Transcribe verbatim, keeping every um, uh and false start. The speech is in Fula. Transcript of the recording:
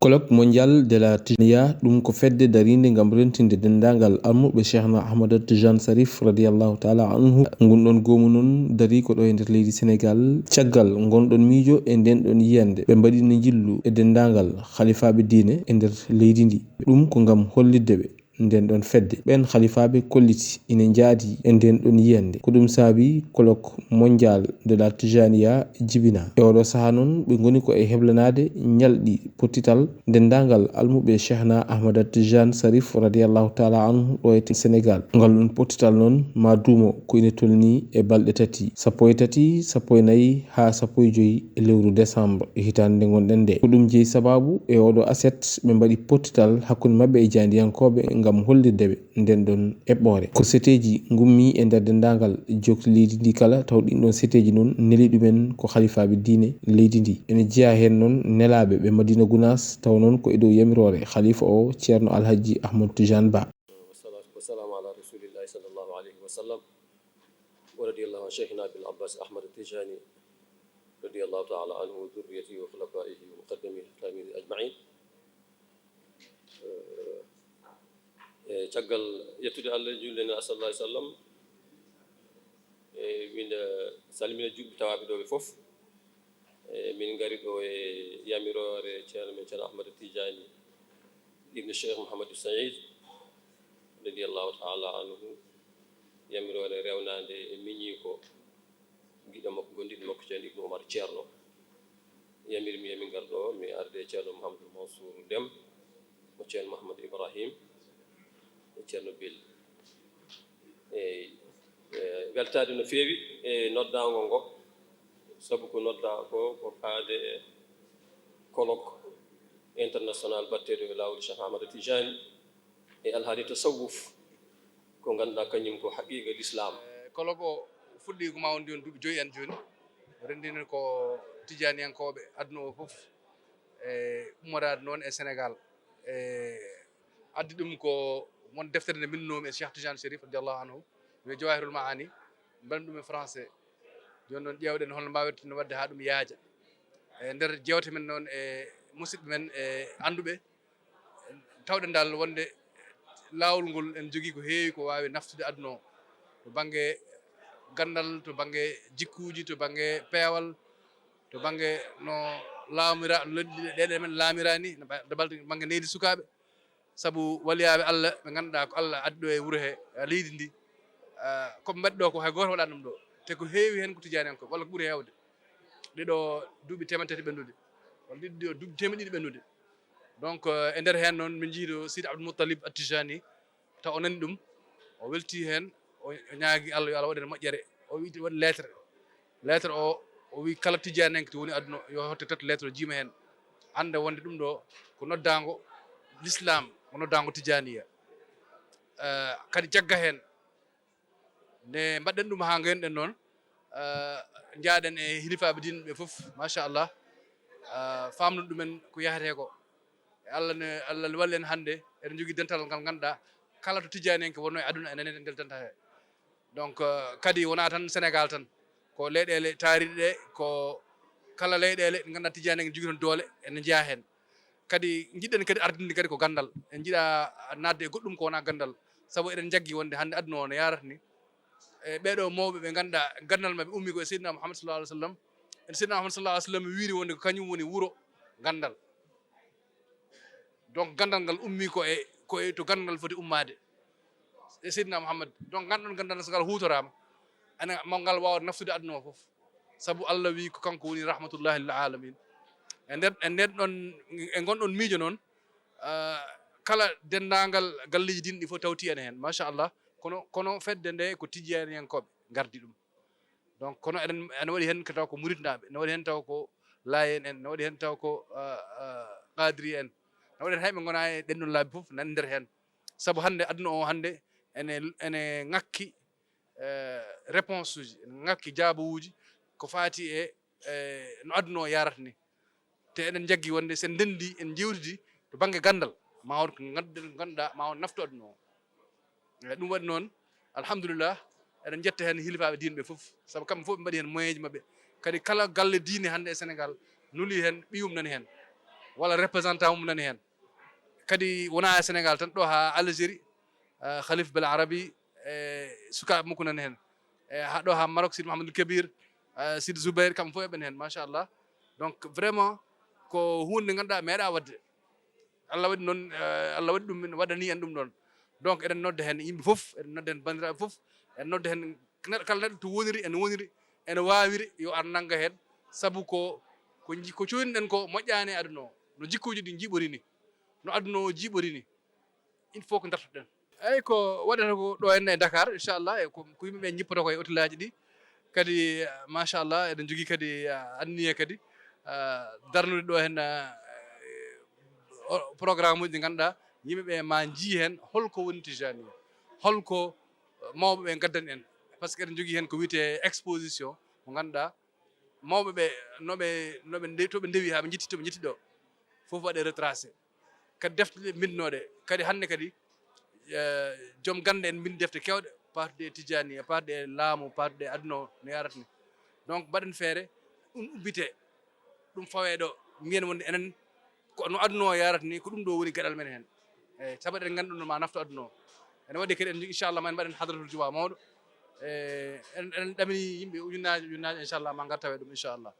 Colloque mondial de la Tijaniya, ɗum ko fedde dariinde ngam rentinde denndaangal almuɓɓe Cheikhna Ahmada Tijaan Sarif radiyallahu taala anhu. Ngun ɗon goomu noon darii ko ɗo e nder leydi Senegaal. Caggal ngon ɗon miijo e nden ɗon yiyannde, ɓe mbaɗino njillu e denndaangal halifaaɓe diine e nder leydi ndi. Ɗum ko ngam hollitde ɓe nden ɗon fedde. Ɓeen halifaaɓe kolliti ina njaadi e nden ɗon yiyannde. Ko ɗum saabi colloque mondial de la Tijaniya jibina. E oɗo sahaa noon, ɓe ngoni ko e heblanaade ñalɗi pottital denndaangal almuɓɓe Cheikhna Ahmada Tijaan Sarif radiyallahu taala anhu ɗo e Senegaal. Ngal ɗon pottital noon ma duumo ko ina tolnii e balɗe tati, sappo e tati, sappo e nayi haa sappo e joyi e lewru décembre e hitaande nde ngonɗen nde. Ko ɗum jeyi sabaabu e oɗo aset ɓe mbaɗi pottital hakkunde maɓɓe e jaandiyankooɓe ngam hollirde ɓe nden ɗon eɓɓoore. Ko seteeji ngummii e nder denndaangal jokti leydi ndi kala, taw ɗin ɗon seteeji noon neli ɗumen ko halifaaɓe diine leydi ndi. Ene jeyaa heen noon nelaaɓe ɓe Madina Gunaas, taw noon ko e dow yamiroore halifa o, Ceerno Alhajji Ahmadu Tijaan Ba. Wassalatu wassalamu ala rasulillahi sallallahu alayhi wa sallam. Wa radiyallahu an Shaykhina Abil Abbas Ahmad Tijani, radiyallahu taala anhu, wa dhurriyatihi wa khulafaihi wa muqaddamihi al-akhyarin ajma'in. Eh, eh, caggal yettude Allah, julde e Nabi sallallahu alayhi wa sallam, eh, min, eh, salmina julɓe tawaaɓe ɗo ɓe fof. Eh, min ngari ɗo e yamiroore Ceerno men, Ceerno Ahmad Tijani ibn Cheikh Mouhamadou Saïd, radiyallahu taala anhu, yamiroore rewnaande e miñiiko giɗo makko, gondiɗo makko, Ceerno Ibnu Umar Ceerno. Yamiri mi, yo mi ngar ɗo, mi arde Ceerno Mouhamadou Mansour Dem, mo Ceerno Mouhamadou Ibrahim, e Ceerno Belli. Eyi, e, weltaade no feewi e noddaango ngo, sabu ko noddaa ko, ko faade e colloque international batteeɗo e laawol Cheikh Ahmad Tijani e alhaali tasawuf, ko ngannduɗaa kañum ko haqiiqa l'islam. Eh, colloque o fuɗɗii ko ma wondi on duuɓi joyi en jooni. Renndini ko Tijaniyankooɓe aduna o fof, e ummoraade noon e Senegaal. E addi ɗum ko won deftere nde mbinnoomi e Cheikh Tijani Chérif, radiyallahu anhu, wiye Jawahirul Maani, mbaɗmi ɗum e français. Jooni noon, ƴeewɗen holno mbaawirten waɗde haa ɗum yaaja. E nder jeewte men noon e musidɓe men e annduɓe, tawɗen dal wonde laawol ngol en njogii ko heewi ko waawi naftude aduna o, to bannge ganndal, to bannge jikkuuji, to bannge peewal, to bannge no laamira-, leyɗe men laamira ni, no ba-, to bal-, bannge neydi sukaaɓe. Sabu waliyaaɓe Allah ɓe ngannduɗaa ko Allah addi ɗo e wuro he, e leydi ndi, ah, ko ɓe mbaɗi ɗo ko hay gooto waɗaani ɗum ɗo. Te ko heewi heen ko Tijaniyankooɓe, walla ko ɓuri heewde. Ɗiɗo duuɓi teemedde tati ɓennude, walla ɗiɗo duuɓi teemedde ɗiɗi ɓennude. Donc, euh, e nder heen noon, min njii ɗo Sidi Abdoul Moutalib At-Tijani, taw o nani ɗum, o welti heen, o, o ñaagi Allah yo Allah waɗ heen moƴƴere. O wi'i waɗi lettre. Lettre o, o wi'i kala Tijaniyanke to woni aduna o, yo hotte tati lettre o jiima heen. Annda wonde ɗum ɗo ko noddaango l'islam, ko noddaango Tijaniya. Eh, kadi jagga heen, nde mbaɗɗen ɗum haa ngenɗen noon, eh, njaaɗen e hilifaaɓe diine ɓe fof, machallah, eh, faamnon ɗumen ko yahetee ko. E Allah ne, Allah ne walli en hannde, eɗen njogii dental ngal ngannduɗaa, kala to Tijaniyanke wonnoo e aduna, ene nani e nder dental he. Donc, eh, kadi wonaa tan Senegaal tan, ko leyɗeele taariiɗe ɗe, ko kala leyɗeele ɗe ngannduɗaa Tijaniyanke ne jogii toon doole, ene njeyaa heen. Kadi njiɗɗen kadi ardinde kadi ko ganndal. En njiɗaa naatde e goɗɗum ko wonaa ganndal. Sabu eɗen njaggi wonde hannde aduna o no yaarata ni. E ɓeeɗo mawɓe ɓe ngannduɗaa ganndal maɓɓe ummii ko e Seydina Muhammad sallallahu alaihi wasallam. En Seydina Muhammad sallallahu alaihi wasallam wiiri wonde ko kañum woni wuro ganndal. Donc ganndal ngal ummii ko e, ko e to ganndal foti ummaade. E Seydina Muhammad. Donc nganndon ganndal so ngal huutoraama, ene mo ngal waawa naftude aduna o fof. Sabu Allah wi ko kanko woni rahmatullahi lil alamin. E nder, e nder ɗon, e ngon ɗon miijo noon, ah, kala denndaangal galleeji diine ɗi fof tawti ene heen, machallah. Kono, kono fedde nde ko Tijaniyankooɓe ngardi ɗum. Donc, kono eɗen, ene waɗi heen ko taw ko Muritnaaɓe, ene waɗi heen taw ko Laayeen en, ene waɗi heen taw ko, ah, ah, Qaadiriya en. Ene waɗi heen hay ɓe ngonaa e ɗen ɗon laabi fof nani nder heen. Sabu hannde aduna o hannde ene, ene ŋakki, eh, réponse uji, ene ŋakki jaabawuuji ko faati e, eh, no aduna o yaarata ni. Te eɗen njaggi wonde so en ndenndi, en njeewtidi to bannge ganndal, ma won ko nganndu-, ngannduɗaa ma won naftu aduna o. Eeyi, ɗum waɗi noon, alhamdulillah, eɗen njetta heen hilifaaɓe diine ɓe fof, sabu kamɓe fof ɓe mbaɗi heen moyenji maɓɓe. Kadi kala galle diine hannde e Senegaal nuli heen ɓiyum nani heen. walla représentant mum nani heen. Kadi wonaa e Sénégal tan, ɗo haa Algérie, eh, Khalif Bel Arabi, e sukaaɓe makko nani heen. E haa ɗo haa Maroc, Sidi Mahamadou Kabir, eh, Sidi Zoubair, kamɓe fof eɓen heen, machallah. Donc vraiment ko huunde nde ngannduɗaa meeɗaa waɗde. Allah waɗi noon, eh, Allah waɗi ɗum, waɗani en ɗum ɗoon. Donc eɗen nodda heen yimɓe fof, eɗen nodda heen banndiraaɓe fof, eɗen nodda heen neɗɗo, kala neɗɗo to woniri, ene woniri, ene waawiri, yo ar nannga heen. Sabu ko, ko ji-, ko coyniɗen ko moƴƴaani e aduna o, no jikkuuji ɗi njiiɓori ni, no aduna o jiiɓori ni, il faut ko dartoɗen. Eeyi, ko waɗata ko ɗo henne e Dakar, inchallah, e ko, ko yimɓe ɓe njippata ko e hôtelaaji ɗi. Kadi, eh, machallah, eɗen njogii kadi, eh, anniya kadi, eh, darnude ɗo henne, eh, o-, programme uji ɗi ngannduɗaa yimɓe ɓe ma njii heen holko woni Tijaniya, holko, eh, mawɓe ɓe ngaddani en. Par ce que eɗen njogii heen ko wiyetee exposition mo ngannduɗaa mawɓe ɓe, no ɓe, no ɓe nde-, to ɓe ndewi haa ɓe njetti, to ɓe njetti ɗo, fof waɗe retracé. Kadi defte ɗe mbinndinooɗe. Kadi hannde kadi, eh, joom gannde en mbinndi defte keewɗe, parti ɗe Tijani, e parti ɗe laamu, parti ɗe aduna o no yarata ni. Donc mbaɗen feere, ɗum ubbite, ɗum fawe ɗo, mbiyen wonde enen, ko no aduna o yarata ni, ko ɗum ɗo woni gaɗal men heen. Eeyi, sabu eɗen nganndi ɗum no ma nafto aduna o. Ene waɗi kadi en, inchallah, ma en mbaɗen hadratul juma mawɗo. Eeyi, en, en ɗamini yimɓe ujunnaaje, ujunnaaje, inchallah, ma ngar tawe ɗum, inchallah.